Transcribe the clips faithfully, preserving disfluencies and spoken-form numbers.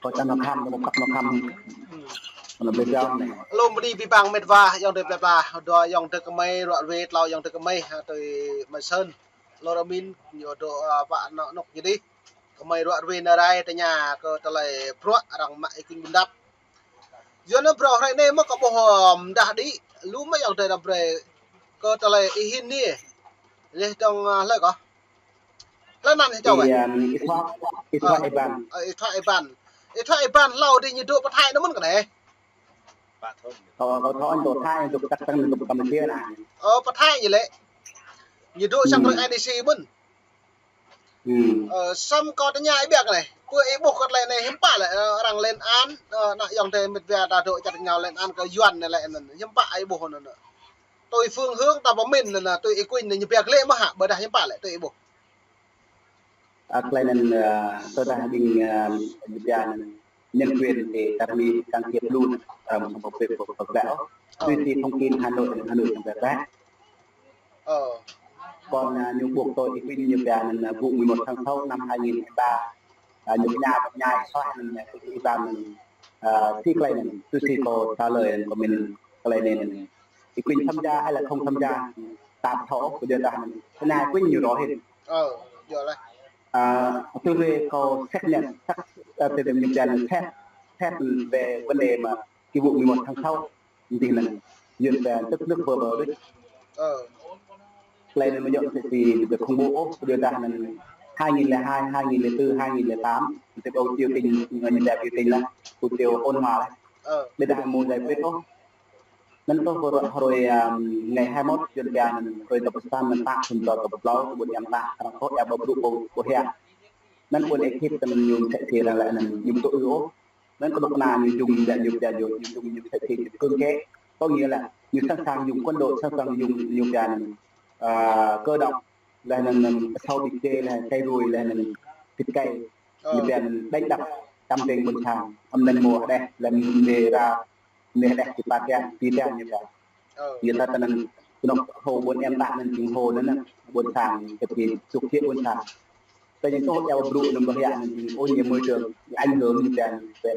Kâo čang nao khăm, kâo pơkăp nao khăm. Kâo nao ƀlĕ jam anai. Lŏm bơni abih bang met wa, ayŏng adơi plơi pla, dua ayŏng adơi kơmơi ruă ruê, tlâo ayŏng adơi kơmơi, ha, tui Mai Sơn. Lŏm amin, ñu dŏ, a, pă anŏ anŏ ñu dih. Kơmơi ruă ruê nao rai tơña kơ tơlơi bruă arăng mă Y Quynh ƀun dăp. Yua anŭn bruă hrơi anai mơ̆ kâo ƀuh, ơ, mơdah đĭ, lu mơ̆ ayŏng adơi răm brơi kơ tơlơi Y Hin anai. Leh dong, a, hlơi kâo. Hlơi anăn hă čô wơ̆t? Ih, ơ, ih thua, ih thua Ơ, Iban. Ơ, ih thua Iban. Ih thua Iban hlâo dih ñu dŏ pơ Thái anŭn mơ̆n kơ anai. Kâo, kâo thua ñu dŏ Thái, ñu dŏ pơ Tăk Tăng, ñu dŏ pơ Campuchia anai. Ơ, pơ Thái ñu lĕ. Ñu dŏ sang krơi I D C mơ̆n. Ơ, samơ̆ kâo tơña ih biă kơ anai. Pơ ih ƀuh kơ tơlơi anai hiư̆m pă lĕ, ơ, arăng lên án, ơ, ană ayŏng adơi met wa ta dŏ čar ñu lên án kơ Yuan anai lĕ anŭn. Hiư̆m pă ih ƀuh anŭn. Tui phương hướng ta pơmĭn anŭn, tui Y Quynh anŭn ñu biă glaĭ mơ̆ hă, ƀôdah hiư̆m pă lĕ tui ih ƀuh. A, tơlơi anŭn, ơ, tơdah ƀing, ơ, ñu pia anŭn nhân quyền thì ta ƀu can thiệp lu, ơ, mơ̆ samơ̆ pơpĕ pơpĕ ôh. Tui si thông tin Hà Nội, Hà Nội ñu pơpĕ. Ơ. Còn, ơ, ñu ƀuh tui Y Quynh ñu pia anŭn, ơ, vụ mười một tháng sáu năm hai nghìn hai mươi ba, ơ, ñu pơñai, pơñai soh anŭn, ơ, Y Quynh anŭn, ơ, si tơlơi anŭn, tui si kâo trả lời anŭn, comment tơlơi anŭn. Y Quynh tham gia hay là không tham gia, ta ƀu thâo, kơ djơ̆ dah anŭn. Kơ anai Y Quynh ñu rŏ hĭ. Ơ, djơ̆ laih. Ơ, tui hluê kâo xác nhận, xác, ơ, tui tui ñu pia anŭn xét, xét về vấn đề mà cái vụ mười một tháng sáu. Dih anŭn, Yuan pia tức nước vỡ bờ đôč. Ơ. Tơlơi anŭn mơ̆ yŏng mơsĕ si, ƀu khủng bố ôh, kơ djơ̆ dah anŭn hai nghìn lẻ hai, hai nghìn lẻ tư, hai nghìn lẻ tám, tơdah ƀu biểu tình, ñu pia biểu tình lah, cuộc biểu ôn hòa lah. Ơ. Ƀôdah mơ̆ giải quyết ôh. Anŭn tŏ hrơi, hrơi, ơ, ngày hai mươi mốt Yuan pia anŭn, hrơi dua pơ̆ sa anŭn ta, thun dua dua pơ̆ tlâo, kơ ƀôn em ta, arăng tŏ ia ƀu brŭ ƀu, ƀu hia. Anŭn ƀôn ekip anŭn ñu mơsĕ si arăng lĕ anŭn, ñu ƀu tŭ ôh. Anŭn kơnuk kơna ñu dùng, ñu pia ñu, ñu dùng ñu mơsĕ si kơ̆ng kĕ. Có nghĩa là ñu sẵn sàng dùng quân đội, sẵn sàng dùng ñu pia anŭn, ơ, cơ động, leh anŭn, anŭn asâu ƀing dê, leh cây ruồi, leh anŭn thịt cây. Ơ. Ñu pia anŭn đánh đập, tăm teng ƀôn sang, ăm anŭn mơ̆ hơđeh, leh anŭn mơ̆ ra, mơ̆ hơđeh kơ pă tian, pi tian ñu pia. Ơ. Ñu ta tơ anŭn, kơnuk hô ƀôn em ta anŭn jing hô anŭn, anŭn ƀôn sang, kơ pi suk hiĕ ƀôn sang. Tơ ñu tŏ ia ƀu brŭ anŭn ƀu hia anŭn jing ô nhiễm môi trường, ảnh hưởng ñu pia anŭn về,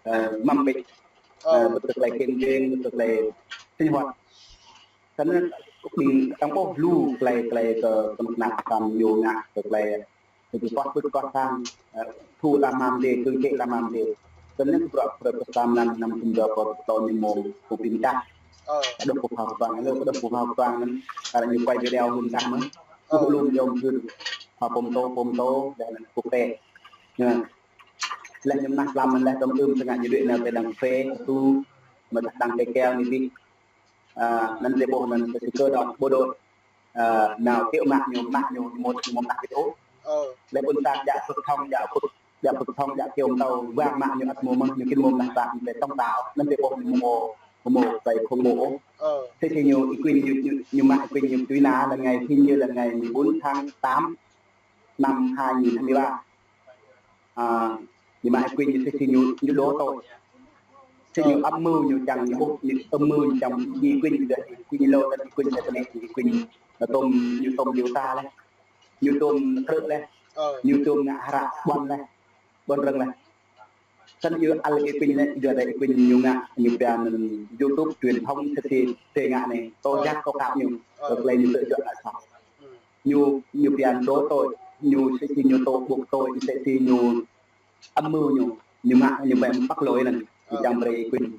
ơ, măm ƀĕ. Ơ. Ơ, ƀu tơlơi kinh doanh, ƀu tơlơi sinh hoạt. Kơ anŭn ƀing tăng ƀuh lu tơlơi, tơlơi kơ kơnuk kơna kăm ñu ngă, kơ tơlơi kơ ƀing koh pưt koh sang, ơ, thu la mam dê, kơ̆ng kĕ la mam dê. Kơ anŭn bruă, bruă pơsam anŭn năm thun dua pơ̆ tlâo ñu mơ̆ kơ ƀing ta. Ơ. Kơ đôč kơ phao kơtuang, lơ kơ đôč kơ phao kơtuang anŭn, kơ ñu quay video hưn ta mơ̆n. Ơ. Kơ lŭm yôm hưn, phao pôm tô, pôm tô, leh anŭn kŭk tê. Anŭn. Leh ñu mơnah tlam anŭn leh tơm ưm sơngă ñu đuaĭ nao tơdang phê, tu, mơ̆ tơdang tê keo ñu ƀĭ. Ơ, anŭn tơƀôh anŭn tơ si kơ đŏk ƀu đôč. Ơ, nao kiăo mă ñu, mă ñu, ñu mơ̆, ñu mơ̆ mă kơ ôh. Ơ. Lĕ ƀôn sang djă pơ̆k thŏng, djă pơ̆k, djă pơ̆k thŏng, djă kiăo mơtâo, wang mă ñu ăt mơ̆ mơ̆n, ñu kĭn mơ̆ mă tơ̆ng, tơ̆ng tao. Anŭn tơƀôh ñu mơ̆, mơ̆ tơlơi khủng bố ôh. Ơ. Tơdah ñu Y Quynh ñu, ñu, ñu mă Y Quynh ñu tui anŭn là ngày, hình như là ngày mười bốn tháng tám năm hai nghìn hai mươi ba. Ơ, ñu mă Y Quynh ñu tơdah ñu, ñu đổ tội. Tơdah ñu âm mưu ñu čang ñu ƀuh, ñu âm mưu ñu čang Y Quynh ñu đuaĭ, Y Quynh ñu lŏ, Y Quynh ñu tơnĕ, Y Quynh ñu tôm, ñu tôm điều tra leh. Ñu tôm krư̆ leh. Ơ. Ñu tôm ngă hră ƀuăn leh. Ƀuăn rơ̆ng leh. Kơ anŭn yua ăl Y Quynh leh, yua dah Y Quynh ñu ngă, ñu pia anŭn YouTube truyền thống tơdah tê ngă anai. Tơdah kâo kăp ñu, ơ, tơlơi ñu tơjuă ngă soh. Ơ. Ñu, ñu pia anŭn đổ tội, ñu mơsĕ si ñu tŏ buộc tội, mơsĕ si ñu âm mưu ñu, ñu mă, ñu ƀai mă păk lôi anŭn, ñu, ơ, čang brơi Y Quynh.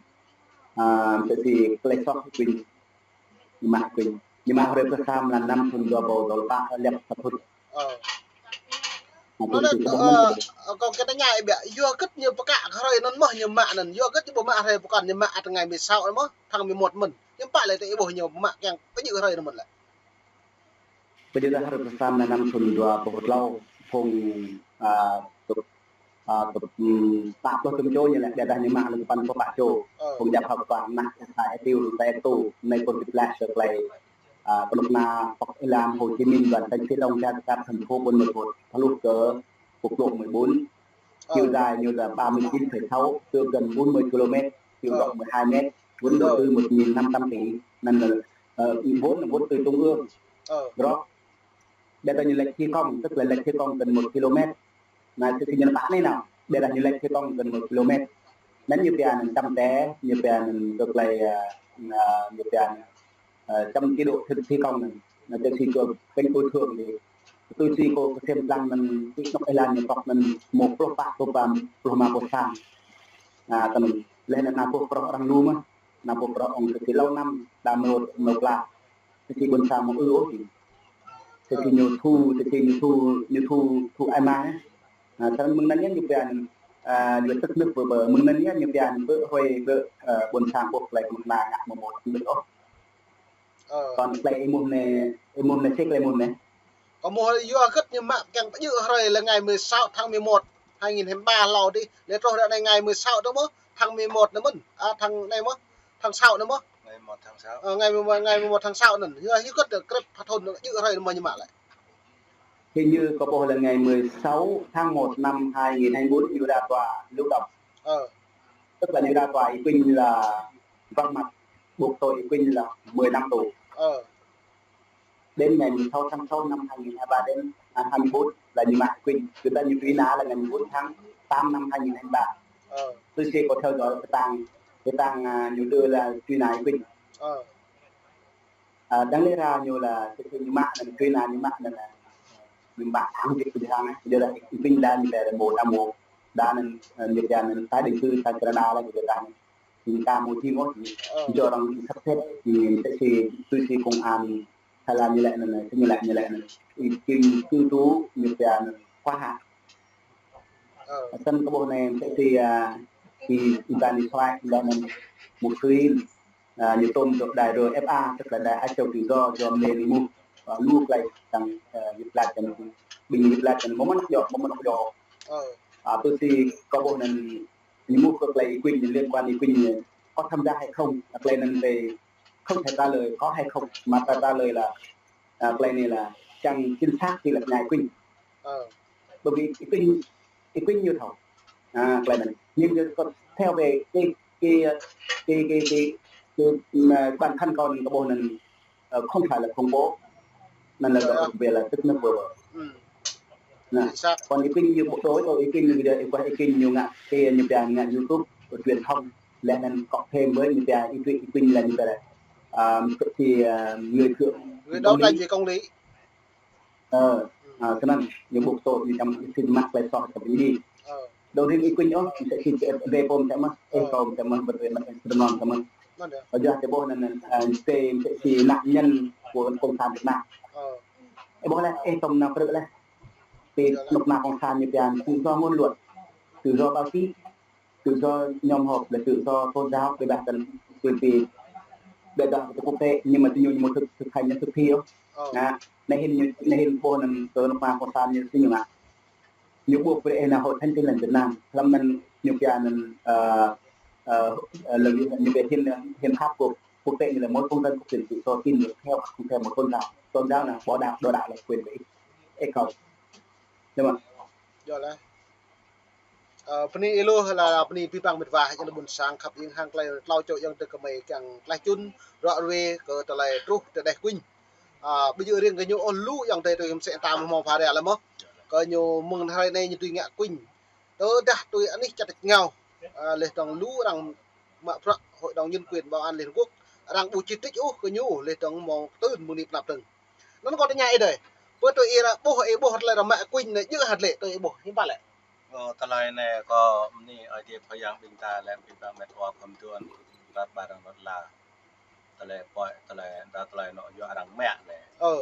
Ơ, mơsĕ si tơlơi soh Y Quynh, ñu mă Y Quynh. Ñu mă hrơi pơsam anŭn năm thun dua ƀâo dua pă, lĕ sa thun. Ơ. Anŭn, ơ, kâo kơ tơña ih biă, yua hơget ñu pơkă hrơi anŭn mơ̆ ñu mă anŭn, yua hơget ñu ƀu mă hrơi pơkŏn ñu mă ăt ngày mười sáu anŭn mơ̆, tháng mười một mơ̆n. Hiư̆m pă lĕ tơ ih ƀuh ñu mă kiăng pơjing hrơi anŭn mơ̆n lĕ. Kơ djơ̆ dah hrơi pơsam anŭn năm thun dua ƀâo tlâo, phung, ơ, tŭk, ơ, tŭk, ưm, pă pluh tơm čô ñu lĕ, djơ̆ dah ñu mă lĕ păn pluh pă čô. Ơ. Phung djă phao kơtuang mă, sa ê tiu, sa ê tu, anai kơ ƀĭt leh sơ klei, ơ, kơnuk kơna pŏk êlam Hồ Chí Minh, đoàn thanh niên Cộng sản thành phố Buôn Ma Thuột, pluh kơ quốc lộ mười bốn. Ơ. Chiều dài ñu là ba mươi chín phẩy sáu, tương gần bốn mươi ki-lô-met, chiều rộng mười hai mét, vốn đầu tư một nghìn năm trăm tỷ. Anŭn là, ơ, vốn là vốn từ trung ương. Ơ. Rồi. Bây giờ ñu lĕ thi công, tức là lĕ thi công gần một ki-lô-met. Anai tơdah ñu pă anai nao. Ƀiădah ñu lĕ thi công kơ một kilômet. Anŭn ñu pia anŭn chậm trễ, ñu pia anŭn kơ tơlơi, ơ, ơ, ñu pia anŭn, ơ, chậm chế độ thi, thi công anŭn. Anŭn tơsĭ čuă kênh bồi thường đi. Tơsĭ kâo kơsem lăng anŭn, ih nŏk ih lan ñu pŏk anŭn, mơ̆ng pluh pă, pluh pă, pluh rơma, pluh sa. Anŭn, tơl anŭn, laih anŭn ană boh prŏh arăng lu mơ̆n. Ană boh prŏh ŏng tơsĭ lâu năm, đa mơ̆, mơ̆ pla. Tơsĭ ƀôn sang mơ̆ ư ôh. Tơsĭ ñu thu, tơsĭ ñu thu, ñu thu, thu ai mai. Anŭn, tơl mơ̆ng anŭn ñu pia anŭn, ơ, ñu tơk nơ̆k pơ, pơ, mơ̆ng anŭn ñu pia anŭn pơ hrơi pơ, ơ, ƀôn sang boh tơlơi kơnuk kơna ngă mơ̆ mơ̆ tơl ôh. Ơ. Kŏn tơlơi ih mŭt anai, ih mŭt anai sĭt tơlơi ih mŭt anai. Kâo mŭt yua hơget ñu mă kiăng pơjing hrơi lĕ ngày mười sáu tháng mười một, hai nghìn hai mươi ba hlâo dih, lĕ truh ră anai ngày mười sáu tơ mơ̆, tháng mười một anai mơ̆n. A, tháng anai mơ̆, tháng sáu anai mơ̆. Ngày một tháng sáu. Ơ, ngày mười một, ngày mười một tháng sáu anŭn. Yua hơget krep pha thun pơjing hrơi mơ̆ ñu mă lĕ. Hình như kâo ƀuh là ngày mười sáu tháng một năm hai nghìn hai mươi bốn ñu đa tòa lưu động. Ơ. Tức là ñu đa tòa Y Quynh là vắng mặt, buộc tội Y Quynh là mười năm tù. Ơ. Đến ngày mười sáu tháng sáu năm hai nghìn hai mươi ba đến, à, hai mươi bốn là ñu mă Y Quynh. Người ta ñu truy nã là ngày mười bốn tháng tám năm hai nghìn hai mươi ba. Ơ. Tôi sẽ có theo dõi cái trang, cái trang, à, ñu đưa là truy nã Y Quynh. Ơ. Ơ, đang lĕ ra ñu là, cái, cái ñu mă anŭn, truy nã ñu mă anŭn, ñu mă tháng việc kơ hăng, ñu đa, Y Quynh đa ñu đa mơ̆, đa mơ̆, đa anŭn, ơ, ñu đa anŭn tái định cư sang Canada lĕ, ñu đa anŭn. Ñu ta mơ̆ jing ôh, Ơ. Ñu arăng sắp xếp, ñu tơsĭ, tơsĭ công an Thái Lan ñu lĕ anŭn, ñu lĕ, ñu lĕ anŭn. Ñu cư trú, ñu đa anŭn, quá hạn. Ơ. Tơl kâo ƀuh anai, tơsĭ, ơ, ih, ih ƀuh anai soai, đa anŭn, một số Ơ, ñu tôm dŏ đài R F A, tức là Đài Á Châu Tự Do, do mơ̆ anai mơ̆, ơ, lu tơlơi tăng, ơ, Việt Nam tăng, ƀing Việt Nam tăng, mơ̆ mơ̆ năk djŏ, mơ̆ mơ̆ năk djŏ. Ơ. Ơ, tơsĭ kâo ƀuh anŭn, ñu mŭt kơ tơlơi Y Quynh, liên quan Y Quynh, có tham gia hay không, tơlơi anŭn thì không thể trả lời có hay không, mà ta trả lời là, ơ, tơlơi anai là čang chính xác thì là ngă Y Quynh. Ơ. Bởi vì Y Quynh, Y Quynh ñu thâo. Ơ, tơlơi anŭn. Nhưng mà còn theo về cái, cái, cái, cái, cái, cái, mà bản thân kâo, kâo ƀuh anŭn, ơ, không phải là khủng bố. Anŭn là, ơ, gọi về là tức nước vừa. Ơ. Anŭn. Chính xác. Còn Y Quynh ñu bộ đội thôi, Y Quynh ñu bây giờ, Y Quynh, Y Quynh ñu ngă, cái ñu pia ngă YouTube, truyền thông. Laih anŭn cộng thêm với ñu pia Y Quynh, Y Quynh là ñu pia là, ơ, thì, ơ, người thượng, người đấu tranh vì công lý. Ơ, ơ, tơl anŭn, ñu ƀuh tơ, ñu čăm, ñu sĭt mă tơlơi soh čăm ñu dih. Ơ. Dŏ rin Y Quynh ôh, ñu sĭt, sĭt, ơ, dê pôm čăm mơ̆, ơ, ơ, pôm čăm mơ̆, bơt rê mă, sĭt mơ̆n čăm mơ̆. Anŭn yơh. Ơ, yua tơ ƀuh anŭn, anŭn, ơ, tơ, sĭt, sĭt nạn nhân của cộng sản Việt Nam. Ơ. Ơ, ƀuh lĕ, ơ, tôm anŭn prơ̆ lĕ. Tơ, ơ, anŭn cộng sản Việt Nam, tự do ngôn luận, tự do báo chí. Tự do nhóm họp là tự do tôn giáo, ƀiădah tơl, tơl, ƀiădah tơl quốc tế, nhưng mà tơ ñu, ñu mơ̆ thực, thực hành, ñu thực thi ôh. Ơ. Anŭn, anŭn hĭn ñu, anŭn hĭn ƀuh anŭn tơ anŭn mơ̆ cộng sản ñu, ñu ngă. Ñu ƀuh brơi anŭn Hội Thánh Tin Lành Việt Nam, hlăm anŭn ñu pia anŭn, ơ, ơ, ơ, là ñu pia hiến, hiến pháp của quốc tế như là mỗi công dân có quyền tự do tín ngưỡng theo, không theo một tôn giáo. Tôn giáo là bỏ đạo, đòi đạo là quyền của ích, ích không. Đúng không? Yơh lah. Ơ, bơni ih lu, la bơni abih bang mĕt wa, ayŏng adơi ƀuôn sang khăp, ing hăng tơlơi tlâo čô ayŏng adơi gơmơi kiăng tlaih čun, ră ruai kơ tơlơi truh tơdeh Quynh. Ơ, ƀu djơ̆ riêng kơ ñu ôh, lu ayŏng adơi tui mơsĕ ta mơ̆ hmâo phara lĕ mơ̆. Kơ ñu mơ̆ng hrơi anai ñu tui ngă Quynh. Tơdah tui anih čăt ngao. Ơ, laih dơ̆ng lu arăng mă bruă Hội đồng Nhân quyền Bảo an Liên Hợp Quốc. Arăng ƀu čih trích ôh kơ ñu, laih dơ̆ng mơ̆ng tơl mơ̆ng anai pơnăp dơ̆ng. Anŭn kâo tơña ih đơi. Pơ tui ih ră ƀuh, ih ƀuh tơlơi ră mă Quynh anai djơ̆ hơget lĕ, tui ih ƀuh, hiư̆m pă lĕ? Ơ, tơlơi anai kâo bơni Ơi Adai pơyang ƀing ta lĕ, ƀing ta mĕt wa khŏm tuan, rat ƀar arăng lŏn la. Tơlơi pơ̆i, tơlơi, ta tơlơi anŏ yua arăng mă anai. Ơ.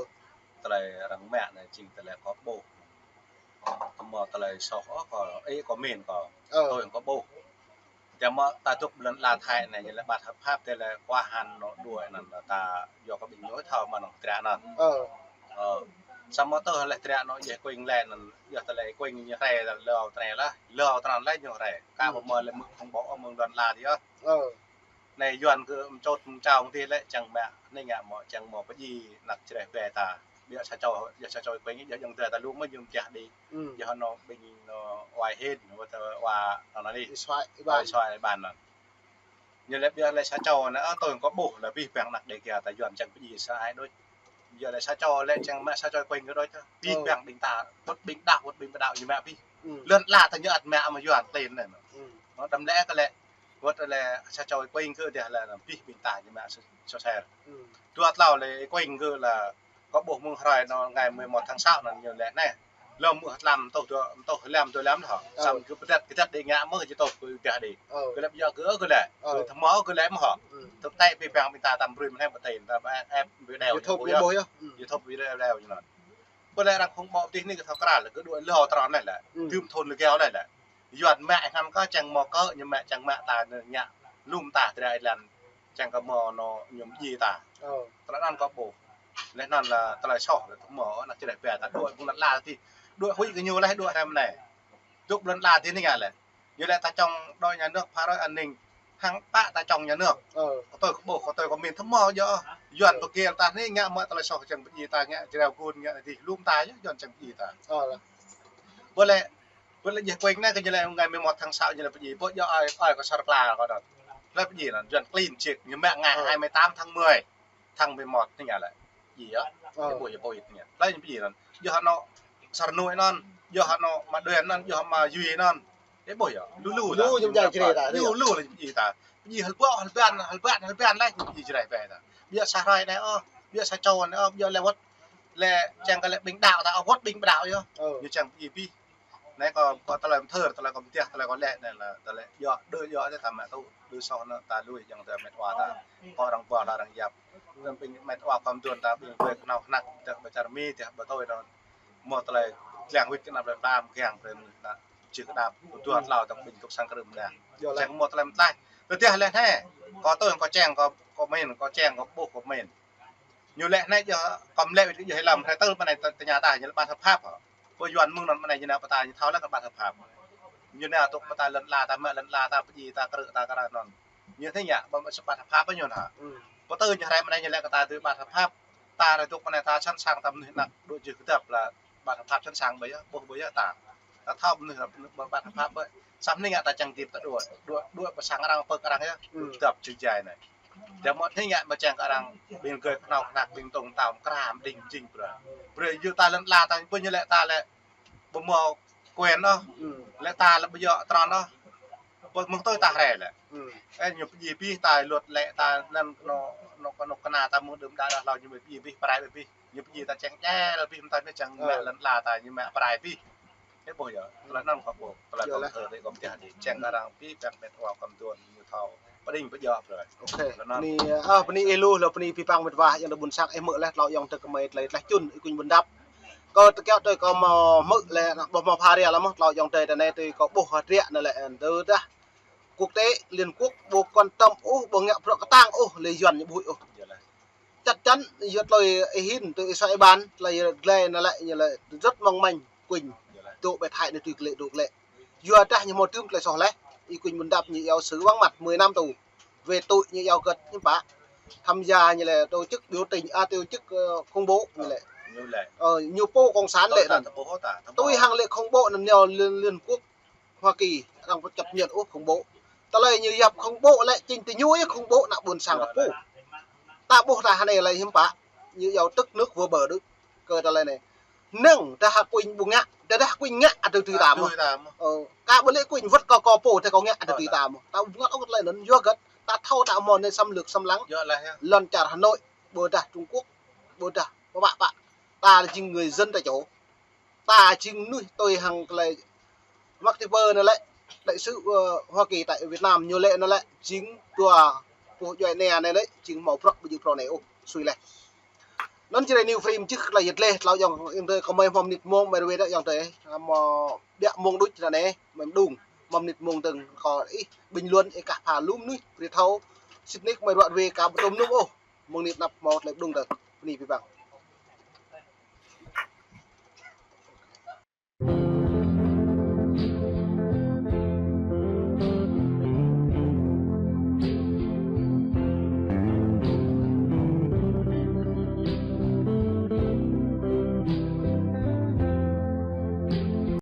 Tơlơi arăng mă anai, jing tơlơi kâo ƀuh. Kâo mơ̆ tơlơi soh kâo, ơ, kâo min kâo. Ơ. Tui kâo ƀuh. Tơdah mơ̆ ta dŏ ƀơi lŏn la Thái anai, ñu lĕ bất hợp pháp, tơdah lĕ quá hạn anŏ đuaĭ anŭn, ta yua kơ ƀing ñu thâo mơ̆ anŭn tră anŭn. Ơ. Ơ. Samơ̆ tơdah lĕ tră anŏ yơh Quynh lĕ anŭn, yơh tơlơi Quynh ñu rai lơ tơnai lah, lơ tơnăn lĕ ñu rai. Kâo ƀu mơ̆ lĕ mơ̆ khŏm ƀuh mơ̆ng lŏn la dih yơh. Ơ. Anai Yuan kơ mơčot mơčao dih lĕ čang mă, anai ngă mơ̆ čang mơ̆ pơjing anăk čơreh ƀe ta. Ƀiă sa čô, ƀiă sa čô Quynh, ƀiă ayŏng adơi ta lu mơ̆ ñu mơčah dih. Ơ. Yua anŭn ƀing ñu wai hĭn, wơ̆t wa anŭn anai. Ih suaĭ, ih ƀuăn. Ih suaĭ ih ƀuăn anŭn. Ñu lĕ ƀiă lĕ sa čô anai, ơ, tui kâo ƀuh lĕ abih bang anăk Dêga ta Yuan čang pơjing sa ai đôč. Ƀiă lĕ sa čô lĕ čang mă sa čô Quynh kơ đôč. Abih bang ƀing ta, wơ̆t ƀing đaŏ, wơ̆t ƀing ƀu đaŏ ñu mă abih. Lŏn ala ta ñu ăt mă mơ̆ng Yuan klin anai. Anŭn đăm lĕ kơ lĕ, wơ̆t lĕ sa čô Ơi Kuing kơ dah lĕ anŭn pih ƀing ta ñu mă sa, sa čô sel. Dua tlâo lĕ Ơi Kuing kơ lĕ kâo ƀuh mơ̆ng hrơi anŭn ngày mười một tháng sáu anŭn ñu lĕ anai. Lơ̆m mơ̆ tlam tuh dua, tuh lăm dua lăm hŏ. Samơ̆ kơ pơdăt, pơdăt đĭ ngă mơ̆ či tuh kơ dah đĭ. Kơ lĕ ƀiă kơ, kơ lĕ. Kơ thâo mơ̆ kơ lĕ mơ̆ hŏ. Tơ̆ tĕ pih păng ƀing ta tam brui mơ̆n hĕ ƀu tĕ, ta ƀă ĕp video. YouTube ƀu ƀuh yơh. YouTube video ñu anŭn. Ƀu lĕ arăng khủng bố tih anai kơ thâo krăn lĕ kơ đuaĭ lŏ tròn anai lĕ. Tơm thun lĕ gao anai lĕ. Yuan mă hăng kơ čang mơ̆ kơ ñu mă čang mă ta anai ngă lŏm ta tơdra ih lăng čang kơ mơ̆ anŭn ñu pơdjai ta. Tơlơi anŭn kâo ƀuh. Lĕ anŭn lĕ tơlơi soh lĕ tơ̆ mơ̆ anŭn čơđai ƀĕ ta đuaĭ ƀơi lŏn ala tih. Đuaĭ huĭ kơ ñu lĕ đuaĭ hrăm anai. Dŏ ƀơi lŏn ala tih anai ngă lĕ. Ñu lĕ ta čong đôč nhà nước phá rối an ninh. Hăng pă ta čong nhà nước. Kơ tui kơ ƀuh, kơ tui kơ min tơ̆ mơ̆ yơh. Yuan pơkil ta anai ngă mơ̆ tơlơi soh čang pơdjai ta ngă jrao gun ngă tih lŏm ta yơh Yuan čang pơdjai ta. Ƀu lĕ, ƀu lĕ Ơi Kuing anai kơ ñu lĕ ngày mười một tháng sáu ñu lĕ pơdjai. Ƀu yơh ơi, ơi kơ sar kla kơ đôč. Lĕ pơdjai anŭn Yuan klin čĭt ñu mă ngày hai mươi tám tháng mười. Tháng mười một anai ngă lĕ. Pơdjai yơh. Ƀu yơh ƀu yơh anai. Lĕ ñu pơdjai anŭn. Yơh anŭn Mă Đuên anŭn, yơh anŭn Mă Duen anŭn, yơh Mă Yui anŭn. Ơ ƀu yơh. Lu lu lĕ. Lu ñu pơdjai črê ta. Lu lu lĕ ñu pơdjai ta. Pơdjai hơl ƀô̆, hơl ƀan, hơl ƀan, hơl ƀan lĕ ñu pơdjai črê ƀĕ ta. Ƀiă sa hrơi anai ôh, ƀiă sa čô anai ôh, ƀiă lĕ wơ̆t. Lĕ čang kơ lĕ ƀing đaŏ ta ôh, wơ̆t ƀing ƀu đaŏ yơh. Ñu čang pơdjai pih. Anai kâo, kâo tơlơi mơthơr, tơlơi kâo mơtiah, tơlơi kâo lĕ anai lĕ, tơlơi yua, đơ yua či ta mă tŭ, đơ soh anŭn ta lui jang ta met wa ta. Kâo arăng ƀuh ta arăng yap. Anŭn ƀing met wa kâo mơdron ta ƀing ƀơi kơnuk kơna ta ƀu čar mi, ta ƀu tui anŭn. Mơ̆ tơlơi lăng wĭt kơ anăp lĕ plam kiăng brơi mơnuih ta. Čih kơ anăp, dua tlâo ta ƀing tŭk sang krư̆ mơnă. Čang mơ̆ tơlơi mơtlaih. Tơdah lĕ anai, kâo tui kâo čang, kâo, kâo min, kâo čang, kâo ƀuh kâo min. Ñu lĕ anai yơh, kâo lĕ wĭt kơ yơh lăm, hrơi tơl mơ̆ng anai ta, ta ña ta, ñu lĕ ƀăt hợp pháp hŏ. Ƀơi Yuan mơ̆ng anŭn mơ̆ng anai ñu nao pơ ta ñu thâo lĕ kơ ƀăt hợp pháp. Ñu nao tŭ pơ ta lŏn ala ta mă lŏn ala ta pơdjai ta krư̆ ta kơ arăng anŭn. Ñu thâo ngă ƀơ̆ng ƀăt hợp pháp ñu nă. Pơtơ ñu hrơi mơ̆ng anai ñu lĕ kơ ta tui ƀăt hợp pháp. Ta rai tŭ mơ̆ng anai ta sẵn sàng ta mơnuih anăp đuaĭ jưh kơdăp lĕ ƀăt hợp pháp sẵn sàng ƀơi yơh, ƀuh ƀơi yơh ta. Ta thâo mơnuih anăp ƀăt hợp pháp ƀơi. Samơ̆ anai ngă ta čang tip ta đuaĭ, đuaĭ, đuaĭ pơ sang arăng pơ̆k arăng yơh. Kơdăp čư̆ jai anai. Djơ̆ mơ̆ anai ngă mơ̆ čang kơ arăng ƀing gơi kơnuk kơna ƀing tong tao kram đing jing brơi. Brơi yua ta lŏn ala ta ƀu ñu lĕ ta lĕ ƀu mơ̆ quyền ôh. Lĕ ta lĕ ƀu yua tròn ôh. Ƀu mơ̆ng tui ta hrơi lĕ. Ơ ñu pơdjai pih ta luật lĕ ta anŭn kơnuk, kơnuk, kơnuk kơna ta mơ̆ng đưm đă đah hlâo ñu pơdjai pih prai pih. Ñu pơdjai ta čang čel pih mơ̆ng ta ñu čang mă lŏn ala ta ñu mă prai pih. Ơ ƀuh yơh, tơlơi anŭn kâo ƀuh, tơlơi kâo mơthơr kâo mơtiah đĭ, čang kơ arăng pih păng met wa kâo mơdron ñu thâo. Pơđing pơjŏ brơi. Ôkê. Anŭn. Bơni, ơ, bơni ih lu, lơ bơni pih păng met wa, ayŏng adơi ƀuôn sang, ih hmư̆ lĕ, tlâo ayŏng adơi kơmơi tơlơi tlaih čun, Ơi Kuing Bundap. Kâo tơkiaŏ tui kâo mơ̆ hmư̆ lĕ, ƀuh mơ̆ pha ria lĕ mơ̆, tlâo ayŏng adơi ta anai tui kâo ƀuh hơdră anai lĕ, tơdah quốc tế, Liên Quốc, ƀu quan tâm ôh, ƀu ngă bruă kơtang ôh, lĕ Yuan ñu ƀu huĭ ôh. Chắc chắn, yua tơlơi ih hil, tui ih suaih ih ƀan, tơlơi glai anai lĕ, ñu lĕ rất mong manh, Kuing. Dŏ ƀĕ thai anai tui glai, dŏ glai. Yua dah ñu hmâo tơm tơlơi soh leh, Ơi Kuing Bundap ñu iâu xử vắng mặt mười năm tù. Về tội ñu iâu gơ̆t ñu pă. Tham gia ñu lĕ tổ chức biểu tình, à, tổ chức, ờ, khủng bố ñu lĕ. Ñu lĕ. Ờ, ñu pô cộng sản lĕ anŭn. Tui hăng lĕ khủng bố anŭn ñu Liên, Liên Quốc, Hoa Kỳ, arăng ƀu chấp nhận ôh khủng bố. Tơlơi ñu yap khủng bố lĕ chính tơ ñu yơh khủng bố ană ƀuôn sang ta pô. Ta ƀuh ta hơnai lĕ hiư̆m pă. Ñu iâu tức nước vỡ bờ đôč. Kơ tơlơi anai. Năng, tơdah Kuing ƀu ngă, tơdah Kuing ngă, ăt tui ta mơ̆. Ơ, kâo ƀu lĕ Kuing wơ̆t kâo, kâo pô, tơdah kâo ngă, ăt tui ta mơ̆. Ta ƀu ngă ôh tơlơi anŭn, yua gơ̆t, ta thâo ta hmâo anai xâm lược xâm lăng. Lŏn čar Hà Nội, ƀôdah Trung Quốc, ƀôdah pơ pă pă. Ta jing người dân tại chỗ. Ta jing mơnuih tui hăng tơlơi mă tơpă anai lĕ, đại sứ, ơ, Hoa Kỳ tại Việt Nam ñu lĕ anai lĕ, jing dua pô djuai ania anai lĕ, jing hmâo bruă ƀu djơ̆ phrâo anai ôh, sui leh. Anŭn či rai New Frame čih tơlơi yet leh, tlâo ayŏng, ayŏng adơi kơmơi hmâo mơnit mông, mơi ruai dah ayŏng adơi, hmâo ƀiă mông đôč ră anai, mơi mơđung, hmâo mơnit mông dơ̆ng, kâo ih bình luận, ih kah pha lu mơnuih, brơi thâo, sĭt nik mơi ruă ruai kâo ƀu tơm nŭm ôh, mơ̆ng anai anăp hmâo tơlơi mơđung dơ̆ng, bơni pih păng.